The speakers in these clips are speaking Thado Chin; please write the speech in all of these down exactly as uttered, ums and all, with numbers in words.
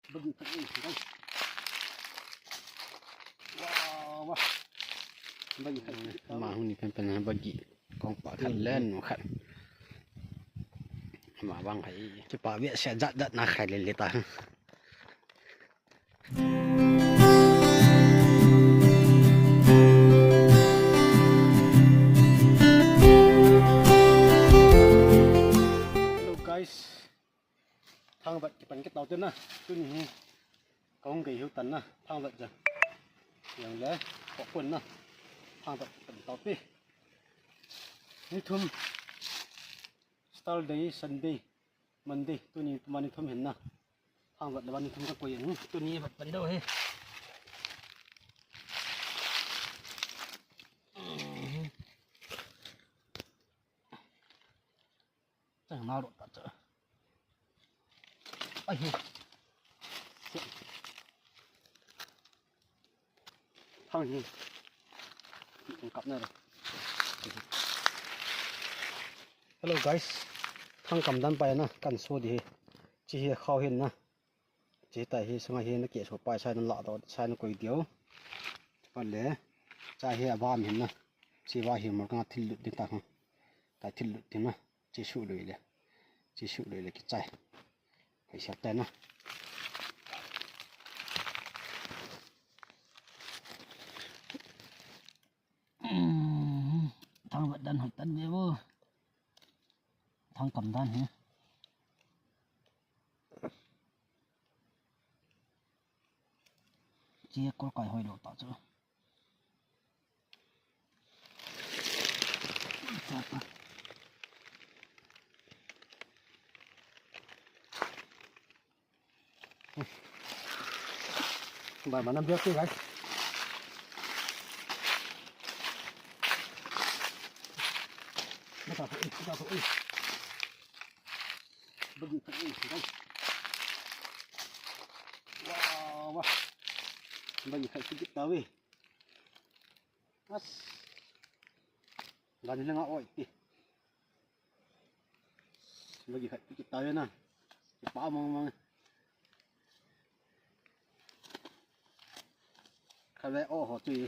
Bagi khat, guys. Wow, wow. Bagi khat. Ama hung ni pen pen bagi kong pa khat len khat. Ama bang hai. Kipa ve sia jat jat na khai le le ta. Hello guys. Thangvat kipan kit tau te na. Tuni hi kahung gei hiu tan na. Thangvat ja. Yang le, kokun na. Thangvat kipan tau te. Ni thum. Saturday, Sunday, Monday. Tuni tuma ni thum hin na. Thangvat le ba ni thum ka koi. Hmm, tuni vat pan dau he. Chang na ro ta cha. Ai hi. Thang hi. Kap na ro. Hello guys. Thang kam dan pai na kan so di hi. Chi hi khau hin na. Chi tai hi sanga hi na ke so pai sai na la to sai na koi diu. Pan le. Cha hi abam hin na. Chi va hi mor ka thil lut din ta ha. Ta thil lut din na. Chi su lui le. Chi su lui le kichai. Kai siap tai na. Thangvat dan hoi tan ve vo. Thang kam dan hi. Chi kol kai hoi lo ta chu. Bai manam biak ti guys. Mata ko, mata ko. Bagi khat, guys. Wow, wow. Bagi khat sikit tahu eh. Mas. Gani na nga oi ti. Bagi khat kit tayo na. Kipa mang mang. Khat ve o ho ti.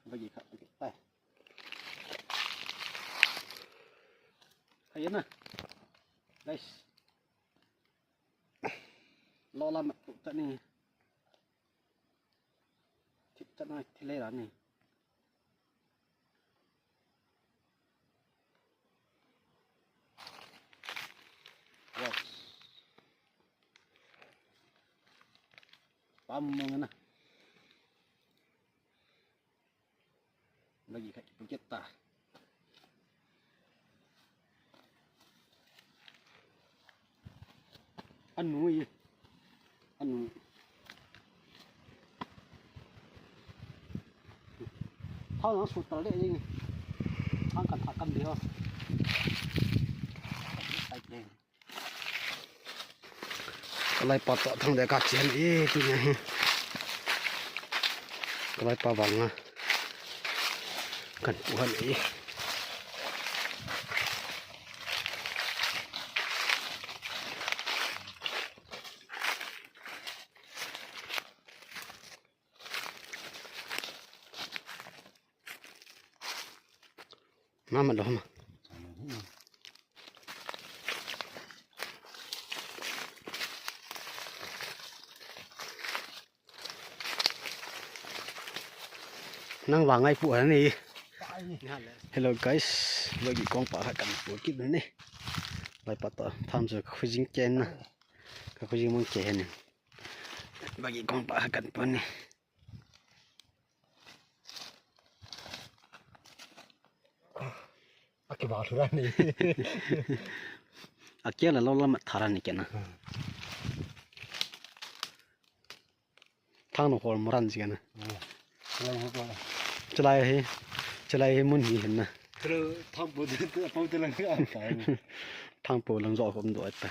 Bagi khat kit tai. Khat na. Guys. Lo la mat tu ta ni. Thip chat na thile ra ni. Wow. Pam mong na. Bagi khat tu kita. Anu ye. Anu. Thao na su tal de ye. Thang kan thak kan de ho. Sai de. Kalai pa to thang de ka chen e tu ne. Kalai pa bang na. Kan pu han e. Mama lo ma. Nang vang ngai pu ani. Hello guys, bagi kong pa kan pu kit ni. Lai pa to tham jo khujing ken na. Ka khujing mong ke hen. Bagi kong pa kan pu ni. Aki ba thura ni. Aki la lo la mat thara ni kena. Thang no hol moran ji kena. Chalai hi, chalai hi mun hi hen na. Thang po de, thang po de lang ka ta. Thang po lang jo kom do ta.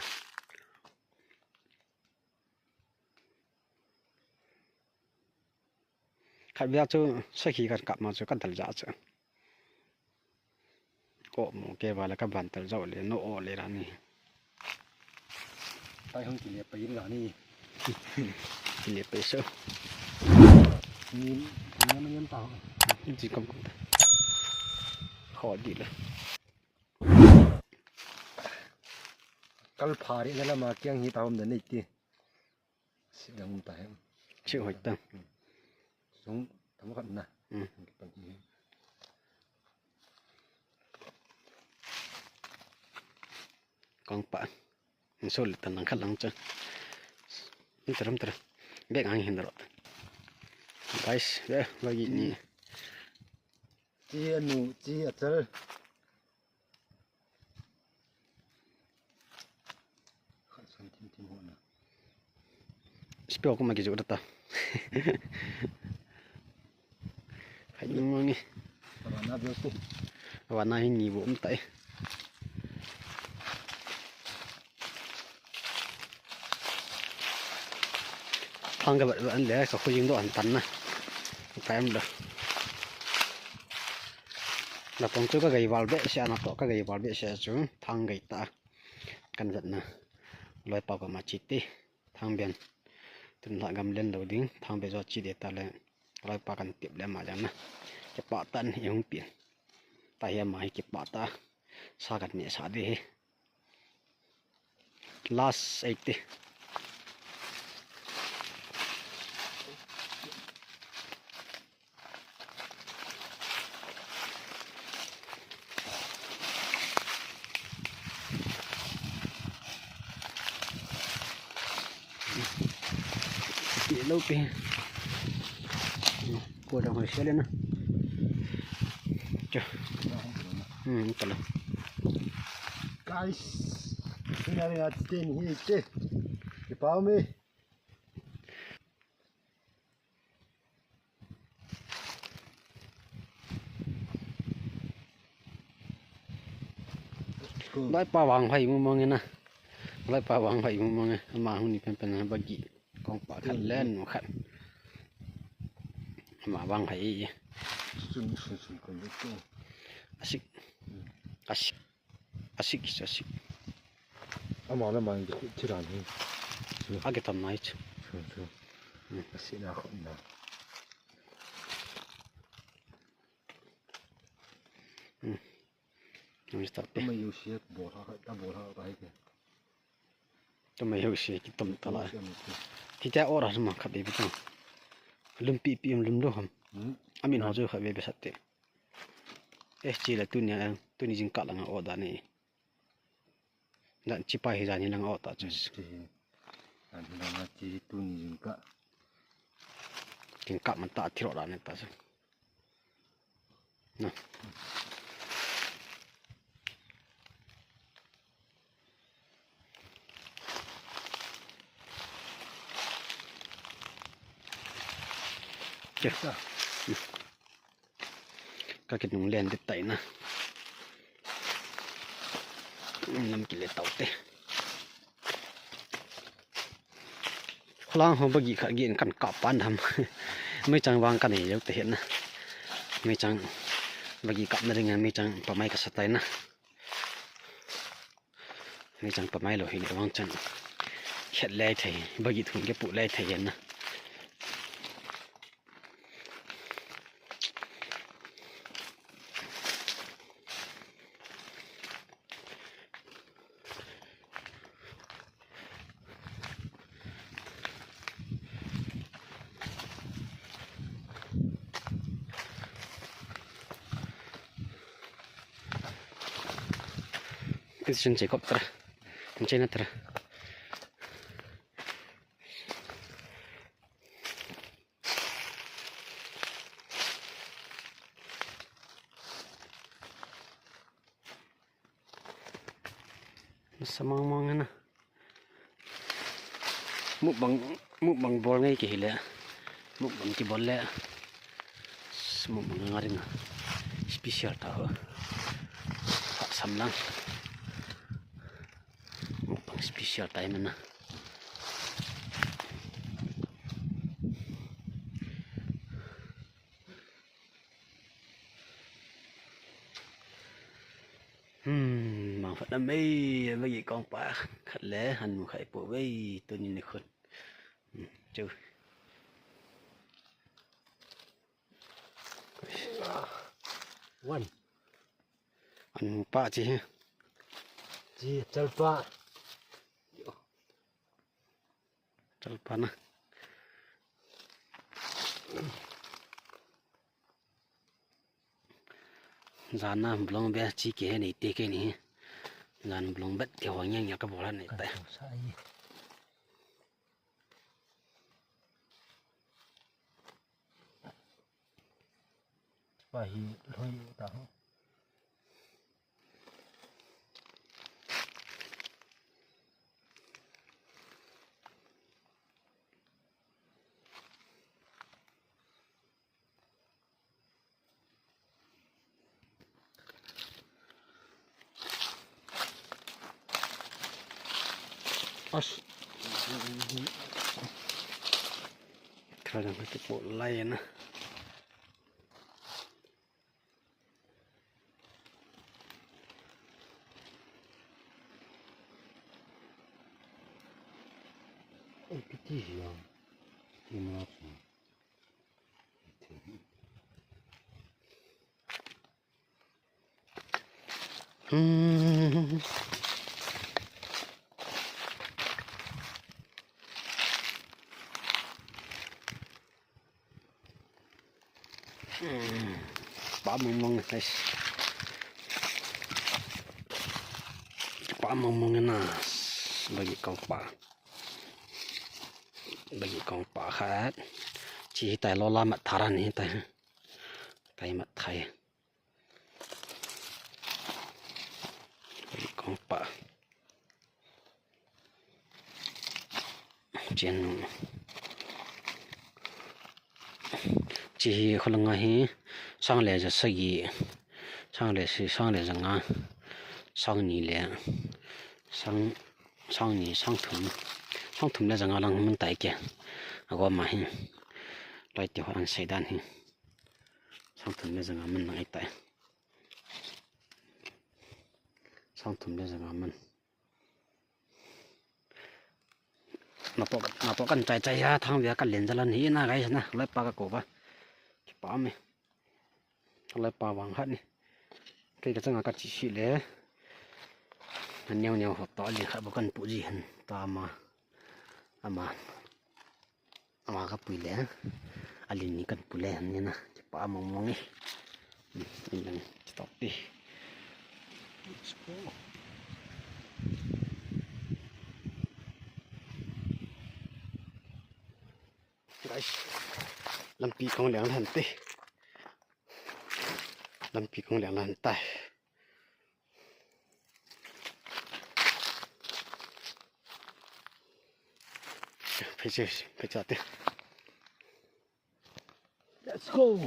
Khat via chu sakhi kan kap ma chu kan tal ja chu. Ko mo ke va la ka ban tal ja le no o le ra ni. Pai hung ki le pai ra ni. Ni pe so. Ni, ni ni ta. Ni kom kom ta. Kho di la. Kal phari na la ma kiang hi ta hom da nei ti. Sidang um ta hem. Chi hoi ta. Sung tam khat na. Hmm. Kong pa. Sol tan lang khat lang cha. Ni taram tara. Bek ang hin ro. Guys, eh, lagi ni. Chi anu, chi achal. Speo kuma kiju ta. Hai ni mo ngi. Wana beo ko. Wana hin ni bo um tai. Thang ka bat an le ka khu jing do an tan na. Ka em do. Na pong chu ka gai val be sia na to ka gai val be sia chu thang gai ta. Kan jat na. Loi pa ko ma chi ti. Thang bian. Tun la gam len lo ding. Thang be jo chi de ta le. Loi pa kan tip le ma jang na. Ke pa tan hi hung pi. Ta hi ma hi ke pa ta. Sa kan me sa de hi. Last eighty. Yellow pe. Ko da hoi sele na. Cho. Hmm, talo. Guys, scenery at ten hi te. Kipau me. Loi pa vang hai mu mong na. Loi pa vang hai mu mong. Ama hung ni pen pen bagi. Kong pa khat len mu khat. Ama vang hai. Sun sun sun ko. Asik. Asik. Asik, asik. Ama na mang di khu chiran hi. Age tam nai chu. Chu, chu. Hmm. Asik na khop na. Hmm. Nung start pe. Tuma yu siat bol ha, ta bol ha, ta hi ke. Tuma yu siat ki tum ta la. Yu siat mo ke. Ti ta ora ma kha be bi ta. Lum pi pi lum lo ham. Hmm. Amin ho chu kha be be sat te. Eh, chi la tuni, eh, tuni jingkah langa o da ni. Dan chi pa hi jan hi langa o ta chu. Chi hi. Dan hi langa chi tuni jingkah. Jingkah man ta thiro da ni ta chu. Na. Ke. Ka kinung len dit tai na. Lam kile tau te. Kholang ho bagi khat gin kan kap pan tham. Meichang vang kan ei jeu te hin na. Meichang bagi kap na ring meichang pa mai ka sa tai na. Meichang pa mai lo hi le vang chan. Khet lai thei, bagi thun ke pu lai thei na. Iti sun che kop tra. Che na tra. Samang mang na. Mukbang, mukbang bol ngai ke hile. Mukbang ki bol le. Mukbang nga ring. Special ta ho. Samlang. Mukbang special ta mana. Hmm, mang phat na mei, mei kong pa khat le, han mu khai po vei, tuni ni khun. Chu. One. An pa chi hi. Chi chalpa. Chalpa na. Jan a blong be chi ke nei te ke ni. Jan blong bet ke ho nyang ya ka bola nei tai. Pa hi lhoi ta ho. As. Tharan ka po lai na. Ei, piti hi ya. Ti ma. Hmm. Hmm. Pa mong mong, guys. Pa mong mong na. Bagi kong pa. Bagi kong pa khat. Chi tai lo la mat tharan ni tai. Tai mat thai. Kong pa. Chen nu. Chi hi kholanga hi sang le ja sagi. Sang le si, sang le ja nga. Sang ni le. Sang, sang ni, sang thum. Sang thum le ja nga lang mun tai ke. Ago ma hi. Lai ti ho an sei dan hi. Sang thum le ja nga mun nang ai tai. Sang thum le ja nga mun. Na to, na to kan chai chai ya thang via ka len jalan hi na guys na. Lai pa ka ko ba. Ki pa me. Lai pa vang hat ni. Kei ka changa ka chi si le. Neo neo ho to li kha ba kan pu ji han ta ma. Ama. Ama ka pui le. Alin ni kan pu le han ni na. Ki pa mong mong ni. Hmm, in lang ki to pi. Guys, lampi kong liang lan te. Lampi kong liang lan tai. Phai che, phai cha te. Let's go.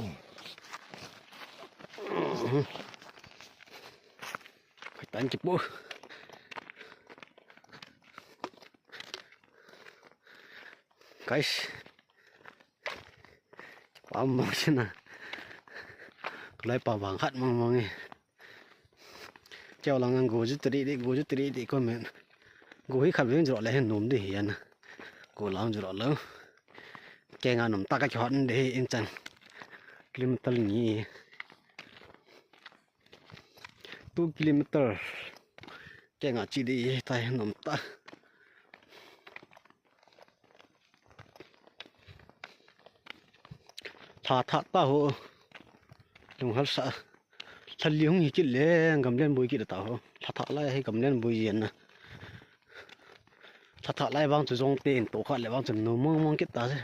Phai tan ki po. Guys. Pa mong sina. Lai pa vang hat mong mong e. Keo lang ang go ju tri di, go ju tri di ko men. Go hi khat veng ju le hen nom di hi an. Go lang ju lo. Ke nga nom ta ka ki hot de in chan. Kilometer ni. Two kilometer. Ke nga chi di tai nom ta. Tha tha ta ho. Lung hal sa. Thal li hung hi kit le, gamlen boi kit ta ho. Tha tha lai hi gamlen boi jen na. Tha tha lai vang chu jong te in to kha le vang chu nu mong mong kit ta se.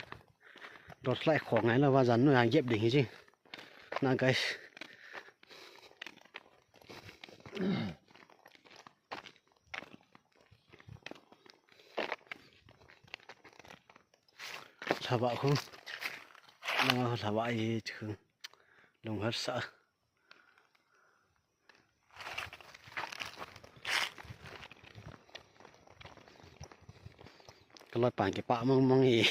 Dot lai kho ngai la va jan nu ya gep ding hi ji. Na guys. Lhava khu. Langa khu lhava ye chu. Lung har sa. Ka loi pan kipa mong mong hi.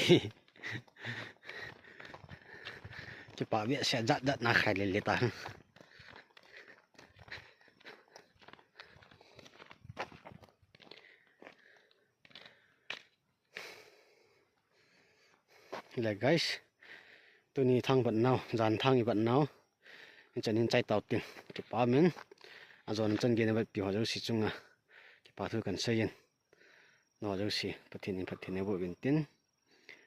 Kipa bia sia jat jat na khai le le ta. Hile guys, tuni thang vat nau, jan thang i vat nau, hichan hin chai tau tin, kipa min. Ajon chan gei na vetpi ho jouse chunga kipa thu kan seiyin. Nangho jouse Pathen in phatthei eiboh uvin tin.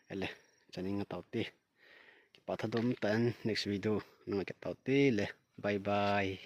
Hile, chan hin nga tau te. Kipa thadom tah in next video nanga kit tau te le. Bye bye.